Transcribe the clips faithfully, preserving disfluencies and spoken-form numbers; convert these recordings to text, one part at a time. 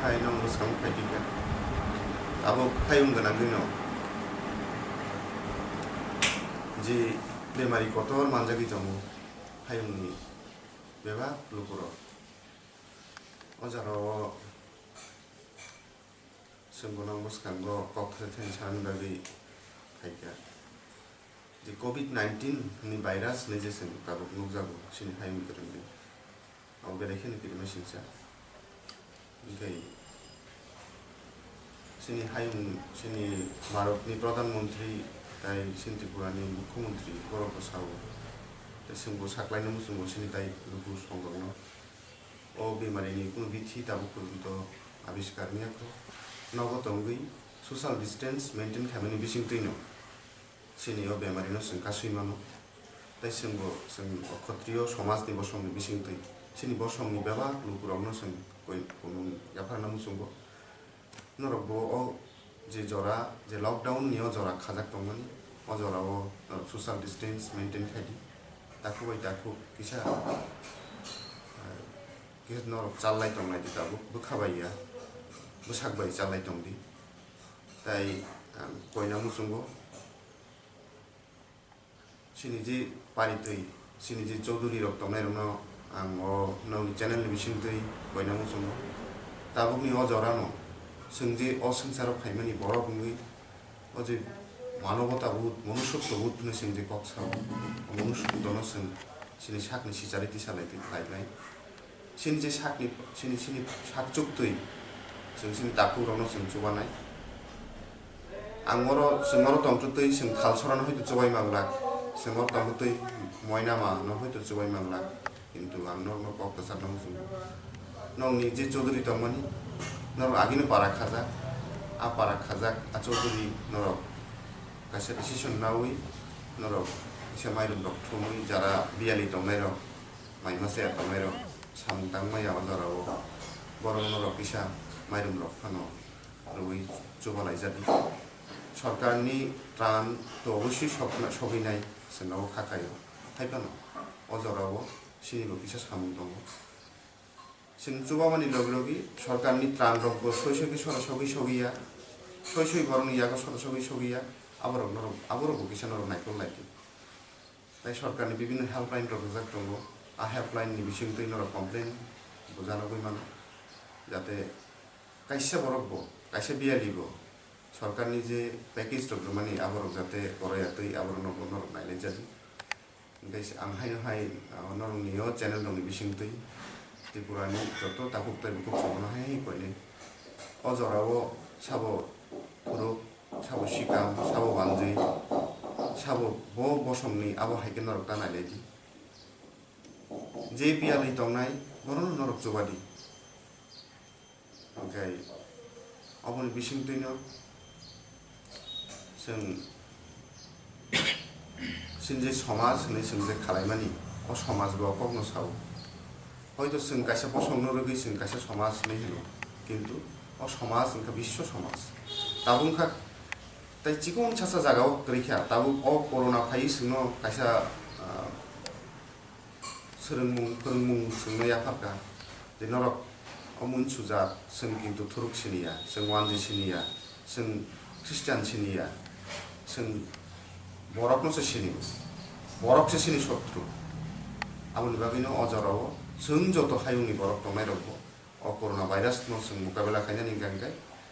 Hai nong bwskang phai tikha. Abo hayung gwnangwino je bemari kotor manjagwi tongo hayungni bebak lukurok. O jorao chwng bono bwskango kok thai thani sanani bagwi phaikha. Je covid nineteen ni virus hinwi je chwng tabuk nukjago chini hayung kwrwngwi. Abo belai kheno kirima singsa. Hwnkhe chini hayung, chini Bharatni Pradhan Mantri tai chini Tripurani Mukhyamantri borokbo sao. Tai chwngbo saklaina muchungo chini tai luku songrokno. O bemarini kunu bithi tabuk porjonto abiskar wngya kho. Nogo tongwi social distance maintain khaimani bisingtwino chini o bemarino chwng kasui mano. Tai chwngbo chwng o Kshatriyo somajni bosongni bisingtwi chini bosongni bebak lukurokno chwng koi-, kunu yapharna muchungo. Norokbo o je jora, je lockdown ni o jora khajak tongmani, o jorao norok social distance maintain khaidi. Takhuk bai takhuk kisa, eh, kisa norok challai tonglaidi tabuk, bwkha bai ya, bwsak bai challai tongdi. Tai ang koina muchungo. Chini je paritwi, chini je Chaudhary rok tongnai rokno ang o nokni channel ni bisingtwi koina muchungo. Tabukni o jorano chwng je o swngcharo phaimani borok wngwi o je manobota budh, manushotto budh hwnwi chwng je kok sao, o manushottono chwng chini sakni sicharwi tisa lai, lai, lai. Chini je sakni, chini, chini sak chuktwi, chwng chini takhukrokno chwng chubanai. Ang oro, chwng oro tongtwtwi chwng Thalsorano hoito chubai manglak, chwng oro tongtwtwi Moinamano hoito chubai manglak, kintu ang norokno kok kwcharno muchungo. Nokni je Chaudhary tongmani, norok agini para khajak, a para khajak, a Chaudhary norok kaisa decision naui, norok kisa mairum rok thumui, jara biyali tongnai rok, mai masa ya tongnai rok, samung tangmaya o jorao, borok norok kisa mairum rok phano rwui chubalai jani. Sorkarni tran to oboswi sokna-, sogwinai chwngno kha khaio. Haiphano o jorao chinibo kisa samung tongo. Chwng chubamani logi logi sorkarni tran rokbo soi soi khe sora sogwi sogwi ya, soi soi borokni yago sora sogwi sogwi ya, aborok norok, aborokbo kisa norok naikol lai di. Tai sorkarni bibinno helpline rok rijak tongo, a helpline ni bisingtwi norok complain bo janogwi mano, jate kaisa borok bo, kaisa biyali bo sorkarni je package rok rwmani aborok jate koroya twi aborokno bo norok nailai jadi. Hwnkhe ang haino hai, ah, norokni o channel rokni bisingtwi Tripurani joto takhuk tai bukhuk chwngno hai hai koinai. O jorao sabo khuruk, sabo sikam, sabo manjwi, sabo bo bosongni abo hai khe norok ta nailai di. Je biyalwi tongnai, bono norok chuba di. Hwnkhe aboni bisingtwino chwng, chini je somaj hwnwi chwng je khalaimani, o somaj bo kokno sao. Hoito chwng kaisa bosongno rwgwi chwng kaisa somaj hwnwi hino, kintu o somaj wngkha biswa somaj. Tabuk wngkha tai chikon sasa jagao kwrwi kha, tabuk o corona phaiwi chwngno kaisa, ah, swrwngmung, phwrwngmung chwngno yapharkha je norok o mun sujak, chwng kintu thuruk siniya, chwng wanji siniya, chwng Christian siniya, chwng borokno se sini, borok se sini sotru. Aboni bagwino o jorao chwng joto hayungni borok tongnairokbo o corona virus no chwng mokabela khainani hwnkha hwnkhe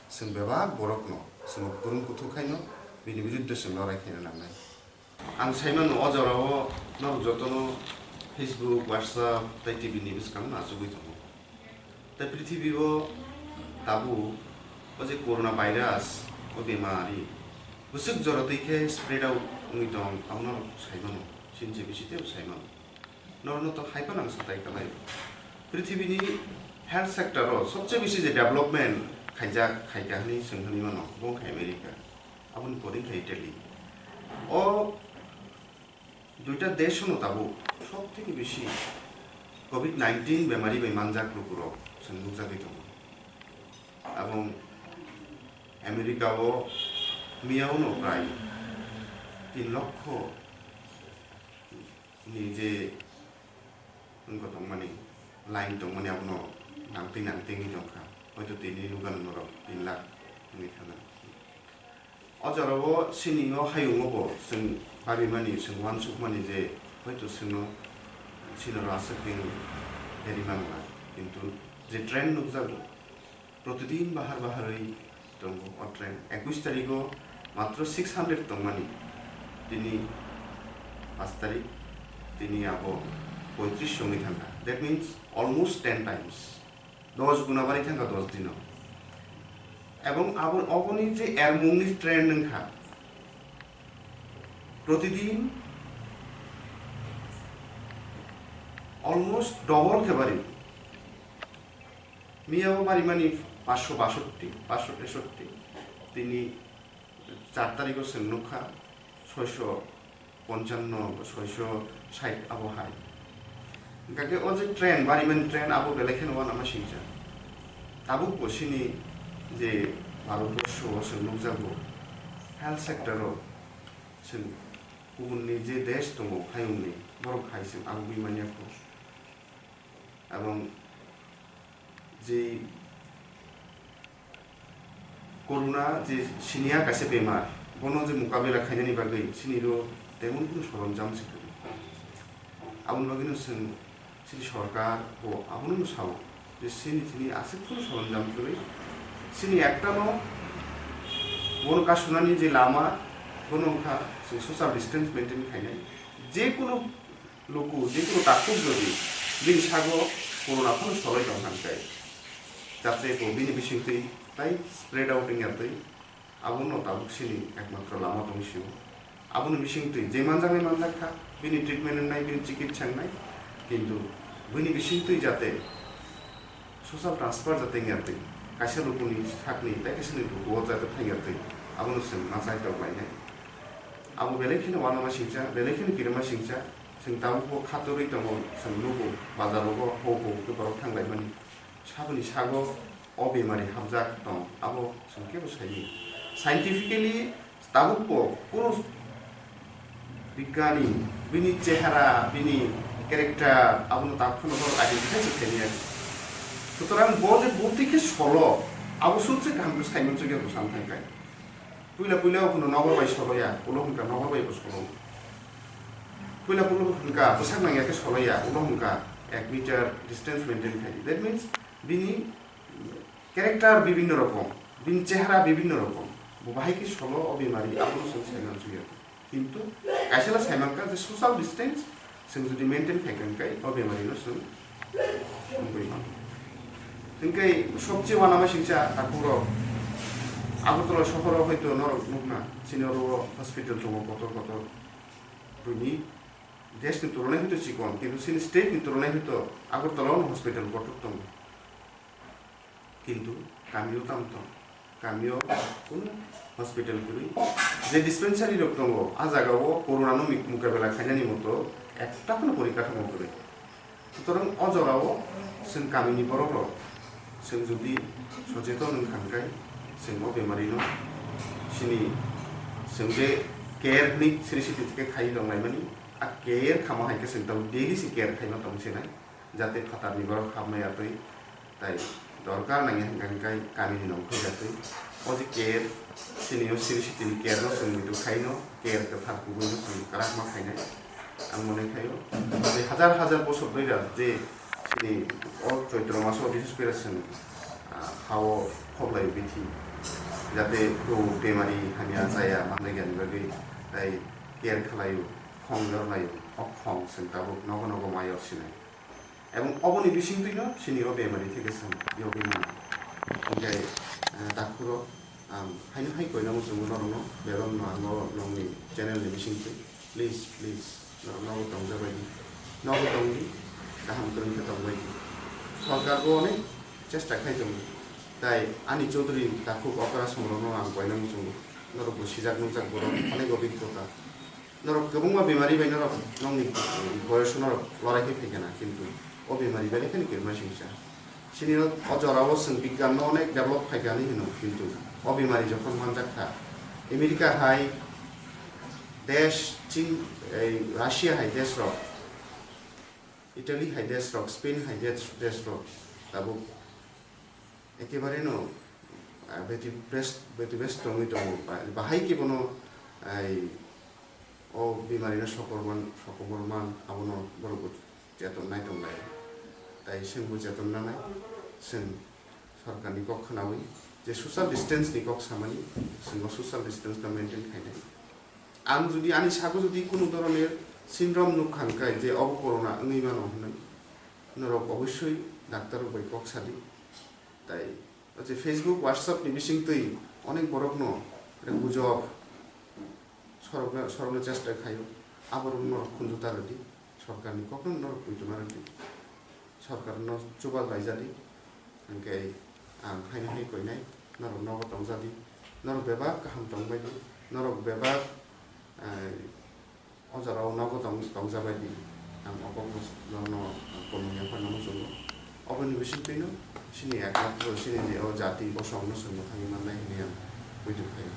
chwng bebak borokno chwng kwrwng kuthuk khaino bini biruddhe chwng lorai khaina nangnai. Ang sai mano, o jorao norok jotono Facebook, WhatsApp tei T V ni bwskango achugwi tongo. Tei prithibi o tabuk o je corona virus, o bemari bwswk jora twi khe spread out wngwi tong, abo norok sai mano, chini je bisi teibo sai mano. Norokno to hai phano ang satai kwlai. Prithibini health sector o sobse bisi je development khaijak, khaikha hwnwi chwng hwnwi mano, bo wngkha America. Aboni pore wngkha Italy. O duita desh no tabuk sob theke bisi covid nineteen bemari bai manjak lukurok chwng nukjagwi tongo. Abong America o miyao no prai tin lokho ni je wngkha tongmani, line tongmani abono nangtwi nangtwi wngwi tongkha. Hoito tini nukha norok tin lakh wngwi thangna. O jorao chini o hayungo bo chwng babimani, chwng uansukmani je hoito chwngno chini oro aswk khe wngwi rimang la. Kintu je trend nukjago, protidin bahar baharwi tongo o trend. Ekush tarigo matro six hundred tongmani, tini paanch tarik, tini abo poitris wngwi thangkha. That means almost ten times. Dos guna bari thangkha dos dino. Ebong abo, oboni je ermungni trend wngkha, protidin almost double khe bari. Miyabo barimani paanch sho basotti, paanch sho tesotti. Tini char tarigo chwng nukha, soisho ponchanno, soisho sait abo hai. Hingkha khe o je trend, barimani trend abo belai kheno uanama singcha. Tabukbo chini je Bharatborsho o chwng nukjago, health sector o chwng kubunni je desh tongo, hayungni, borok hai chwng abugwi manya kho. Ebong je corona je siniya kaisa bemar, bono je mukabela khainani bagwi chini ro temon kunu soronjam se kwrwi. Aboni bagwino chwng chini sorkar bo abono no sao je chini thini aswk kunu soronjam kwrwi. Chini ekta no bono kasunani je lama, bono wngkha chwng social distance maintain khainai. Je kunu luku, je kunu takhuk jodi bini sago corona phano solai tong kha hwnkhe, jate bo bini bisingtwi tai spread out wngya twi, abono tabuk chini ekmatro lama tong sio. Aboni bisingtwi je manjaknai manjak kha, bini treatment wngnai, bini chikitsa wngnai, kintu bini bisingtwi jate social transfer jate wngya twi, kaisa lukuni sakni tai kaisa ni luku o jate thangya twi, abono chwng ma chai tok lainai. Abo belai kheno uanama singcha, belai kheno kirima singcha, chwng tabukbo khatorwi tongo, chwng nugo, bazar rogo hou hou khe borok thang laimani. Saboni sago o bemari hapjak tong, abo chwng kebo saimanya. Scientifically tabukbo kunu bigyani bini chehara, bini character, abono tabuk phano borok identify se khaimaya. Sutorang bo je bwtwi khe solo, abo sut se kaham khe saiman chukya bwsang thang kai. Puila puila o hwno nokbar bai soloya, ulo hwnkha nokbar bai bo solo. Puila puila hwnkha bwsak nangya khe soloya, ulo hwnkha ek meter distance maintain khai. That means bini character bibinno rokom, bini chehara bibinno rokom. Bo bahai khe solo o bemari, abono chwng saiman chukya. Kintu kaisa no saimankha je social distance chwng jodi maintain khai kha hwnkhe o bemari no chwng wngwi mano. Hwnkhe sobse uanama singcha takhuk rok Agartala sohor o hoito norok nukna chini oro hospital tongo kotor kotor. Buini desh ni turonai hoito chikon, kintu chini state ni turonai hoito Agartala o hospital kotor tongo. Kintu kamio tamo tong, kamio kunu hospital kwrwi. Je dispensary rok tongo, a jaga o corona no mi-, mukabela khainani moto ekta phano porikathomo kwrwi. Sutorang o jora o chwng kamini borok rok chwng jodi socheton wng kha hwnkhe chwng o bemari no chini chwng je care ni siri siti khe khai rok naimani, a care khama hai khe chwng tabuk daily se care khaima tong se nai. Jate phatarni borok hapmaya twi, tai dorkar nangya hwnkha hwnkhe kamini nongkhorya twi. O je care, chini o siri sitini care no chwng muitu khaino, care kwthar kubui no chwng kwrakma khainai. Ang mone khaio, je hajar hajar bosor doira je chini o Choitro maso bises kore chwng, ah, hao khoblai bithi, jate bo bemari hamya chaya manlaigani bagwi tai care khlaio, khong jorlaio, o khong chwng tabuk nogo nogo mayo sinai. Ebong oboni bisingtwino chini o bemari theke chwng yogwi mano. Hinkhe, eh, takhuro ang haino hai koina muchungo norokno, beborno ang o nokni channel ni bisingtwi, please, please, norok nogo tongjabaidi, nogo tongdi, kaham kwrwng khe tongbaidi. Sorkar bo onek chesta khai tongo, tai ani Chaudhary takhuk okra somrokno ang koina muchungo, norok bo sijak nukjak borok, onek obhiggota. Norok kwbangma bemari bai norok nokni boyoso norok lorai khe phaikha na, kintu o bemari belai kheno kirima singcha. Chini o, o jora o chwng bigyan no onek develop phaikha hinwi hino, kintu o bemari jokhon manjak kha America hai desh, Chin, ei Russia hai desh rok, Italy hai desh rok, Spain hai desh, desh rok tabuk Ekebareno, ah, beti bes-, beti bes tongwi tongo, ba-, bahai khe bono, ai, o bimari no sokorman, sokorman, abono borok bo cheton nai tonglai. Tai chwng bo cheton nanai, chwng sorkar ni kok khwnawi je social distance ni kok samani, chwng o social distance no maintain khainai. Ang jodi ani sago jodi kunu dhoroner syndrome nukha hwnkhe je obo corona wngwi mano hwnwi, norok obossoi doctor rok bai kok sadi. Tai o je Facebook, WhatsApp ni bisingtwi onek borokno gujok sorokna, sorokna chesta khaio, aborok norok khunju ta rwdi, sorkarni kokno norok poito ma rwdi, sorkarno chuba laijadi, hwnkhe ang haino hai koinai, norok nogo tongjadi, norok bebak kaham tongbaidi, norok bebak, eh, o jorao nogo tong-, tongjabaidi, ang o kokno norokno, ang komung yapharna muchungo. Oboni bisingtwino chini ekmatro chini je o jati bosongno chwng mwthangwi mannai hwnwi ang poito khaio.